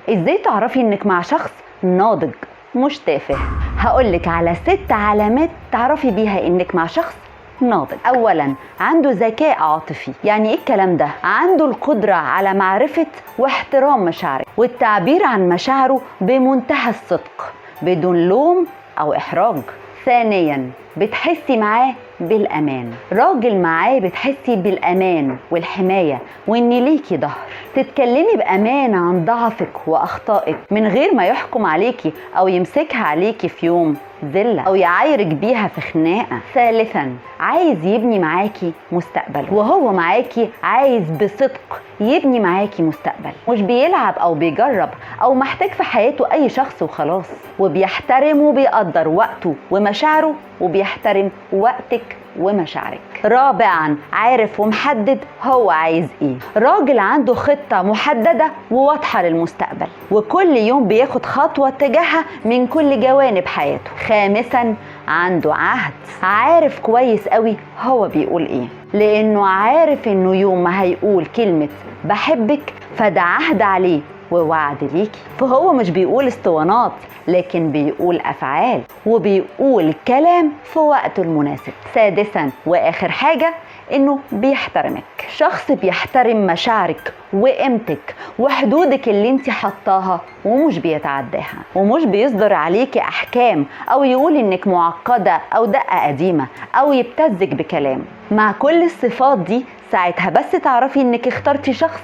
ازاي تعرفي انك مع شخص ناضج مش تافه؟ هقولك على 6 علامات تعرفي بيها انك مع شخص ناضج. اولا، عنده ذكاء عاطفي. يعني ايه الكلام ده؟ عنده القدرة على معرفة واحترام مشاعرك والتعبير عن مشاعره بمنتهى الصدق بدون لوم او احراج. ثانيا، بتحسي معاه بالامان. راجل معاه بتحسي بالامان والحماية وان ليكي ظهر، تتكلمي بامان عن ضعفك واخطائك من غير ما يحكم عليكي او يمسكها عليكي في يوم ذله او يعايرك بيها في خناقه. ثالثا، عايز يبني معاكي مستقبل، وهو معاكي عايز بصدق يبني معاكي مستقبل، مش بيلعب او بيجرب او محتاج في حياته اي شخص وخلاص. وبيحترم وبيقدر وقته ومشاعره، وبيحترم وقتك ومشاعرك. رابعا، عارف ومحدد هو عايز ايه. راجل عنده خطة محددة وواضحة للمستقبل، وكل يوم بياخد خطوة تجاهها من كل جوانب حياته. خامسا، عنده عهد، عارف كويس قوي هو بيقول ايه، لانه عارف انه يوم ما هيقول كلمة بحبك فده عهد عليه ووعد ليكي. فهو مش بيقول اسطوانات، لكن بيقول افعال وبيقول كلام في وقته المناسب. سادسا واخر حاجة، انه بيحترمك. شخص بيحترم مشاعرك وقيمتك وحدودك اللي انت حطاها ومش بيتعداها، ومش بيصدر عليكي احكام او يقول انك معقدة او دقة قديمة او يبتزك بكلام. مع كل الصفات دي ساعتها بس تعرفي انك اخترتي شخص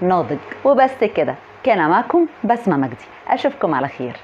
ناضج. وبس كده، كان معكم بسمة مجدي، أشوفكم على خير.